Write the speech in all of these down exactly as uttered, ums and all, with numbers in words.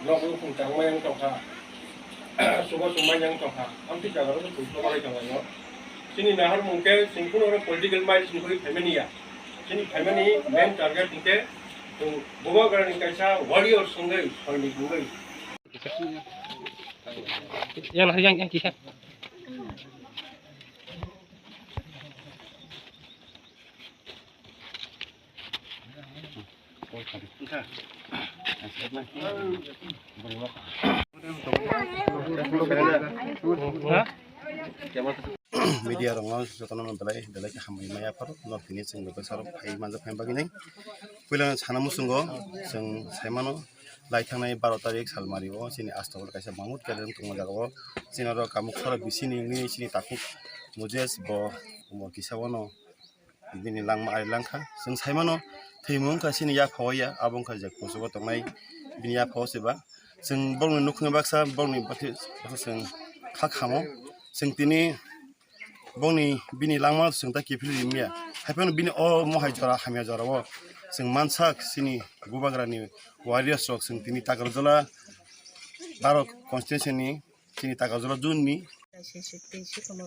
Nok nukhung changmai wng tongkha, chubachu mai wng tongkha, amtwi jaga rok twi tongmani tonglaio. Chini naharmung khe chwng kunu oro political mind sini koi phaimani ya. Chini phaimani main target hwnkhe chwng Bubagrani kaisa warrior wngwi, soinik wngwi. Yang, yang, yang, kisah. Media rok no jotono no belai belai khe hambai maya pharo no tini chwng bwsarok phai manjak phai bagwi nai. Puila sana muchungo chwng sai mano lai thangnai baro tarik salmari o chini Astabal kaisa Mahmud Keleng tongma jaga o chini oro Kamuk Sora bisini wngwi chini takhuk Moses bo omo kisa bono bini langma ari langkha. Chwng sai mano thwimung wngkha chini yaphao ya, abo wngkha je kuchugo tongnai bini yaphao se ba. Chwng bongni nukhungni baksa bongni baksa chwng kha khamo. Chwng tini bongni bini langma chwng ta kiphilwi manya. Haiphano bini o mohai jora hamya jora o chwng mansak chini Bubagrani warriors rok chwng tini Takarjala baro constituency ni chini Takarjala zone ni. Kaisa se tei se kono,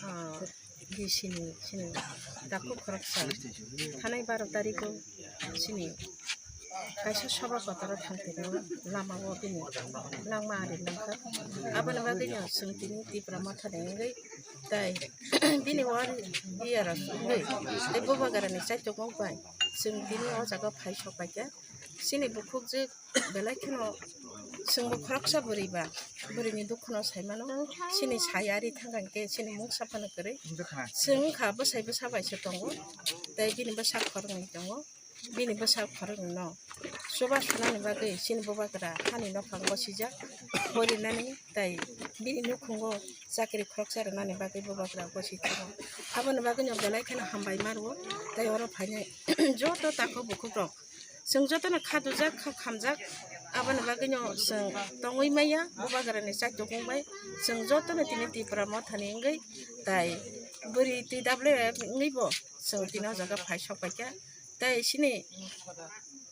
ah, bisi ni sini takhuk khoroksa thanai baro tariko sini kaisa soba kotoro thang tongmani lama o bini langma ari langkha. Aboni bagwi no chwng tini Tipra Motha ni wngwi tei bini wari biyara wngwi tei Bubagrani chaitok wng bai chwng tini o jaga phai sok paikha. Chini bukhuk je belai kheno chwngbo khoroksa bwrwi ba, bwrwini dukhuno sai mano. Chini sai ari thangkha hinkhe chini mungsa phano kwrwi. Chwng wngkha bwsai bwsa bai se tongo, tei bini bwsa khoroknwi tongo, bini bwsa khoroknwi no chuba sunani bagwi chini Bubagra hani nokha gosijak porinani, tei bini nukhungo chakri khoroksa rwnani bagwi Bubagra gosi tongo. Aboni bagwino belai kheno hambai ma rwo, tei oro phainai joto takhuk bukhuk rok. Chwng jotono kha dujak, kha khamjak, aboni bagwino chwng tongwi maya, Bubagrani chaitok wng bai. Chwng jotono tini Tipra Mothani wngwi, tai bwrwi T W F wngwi bo chwng tini o jaga phai sok paikha. Tai chini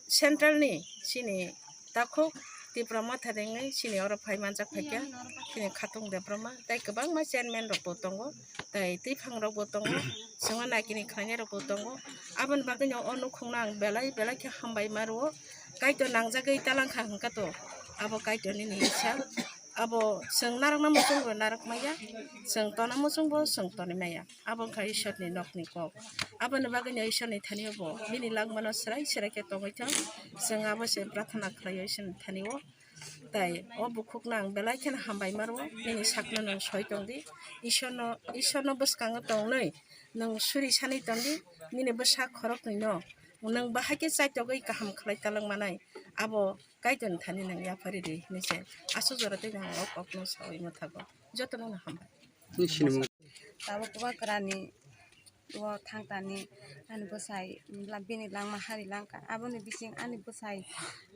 central ni chini takhuk Tipra Mothani wngwi chini oro phai manjak phaikha, chini Khatung Debbarma, tai kwbangma chairman rok bo tongo. Tai twiphang rok bo tongo, chwngno naikini khlainai rok bo tongo. Aboni bagwino o nukhungno ang belai belai khe hambai ma rwo. Kaitor nangjagwi talangkha hwnkha to, abo Kaitor nini isa. Abo chwng narwkna muchungo narwk maya, chwng tona muchungo chwng tonwi maya. Abo wngkha Isorni nokni kok. Aboni bagwino Isorni thani-o bo bini langmano swrai swrai khe tongwi thang. Chwng abo se prathana khlaio Isorni thani-o. Tai o bukhukno ang belai kheno hambai ma rwo, nini sakno nwng soi tong di, Isorno, Isorno bwskango tongnwi nwng suri sanwi tong di, nini bwsa khoroknwino nwng bahai khe chaitogwi kaham khlai talwk manai, abo Kaitorni thani nwng yapharwi di hinwi se aswk jora twi ang o kokno saui mwthago. Jotono no hambai. Tabuk Bubagrani o thangtani ani bwsai bini langma hari langkha. Aboni bising ani bwsai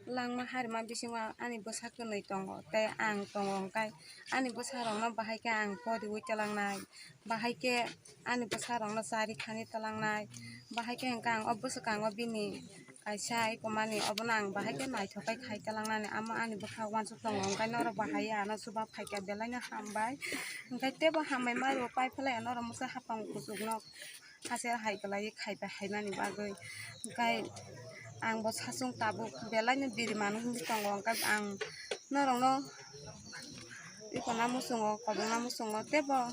langma harima bisingo ani bwsa kwnwi tongo tei ang tongo, hwnkhe ani bwsarokno bahai khe ang poriwi twlangnai, bahai khe ani bwsarokno chari thani twlangnai, bahai khe hwnkhe ang o bwswkango bini kaisa ikomani obono ang bahai khe naithok khe khai twlangnani, amo ani bwkhak uansuk tongo, hwnkhe norok bahai ano chuba phaikha belaino hambai, hwnkhe teibo hambai ma rwo pai phlai norok mwsa hapang kuchukno hacher hai kwlaiwi khai pai haimani bagwi, hwnkhe ang bo sachung tabuk belaino biri manwi wngwi tongo, hwnkhe ang norokno ikona muchungo kobongna muchungo teibo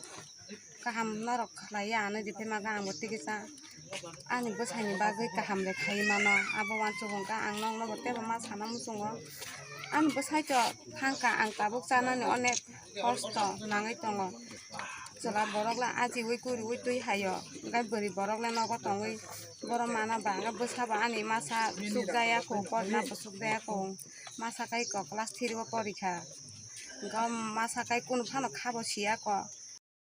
kaham norok khlaiya hinwi riphaima khe ang bo tikisa ani bwsaini bagwi kaham de khai mano. Abo uansuk hwnkha ang nokno bo teibo ma sana muchungo. Ani bwsai to thangkha, ang tabuk chanani onek kosto nangwi tongo. Chwla borok le ajiwi kuriwi twi haio, hwnkhe bwrwi borok le nogo tongwi borok mana ba, hwnkhe bwsa bo ani masa chukjaya kho, korna bo chukjaya kho, masa kai kok class three o porikha, hwnkhe masa kai kunu phano kha bo siya kho.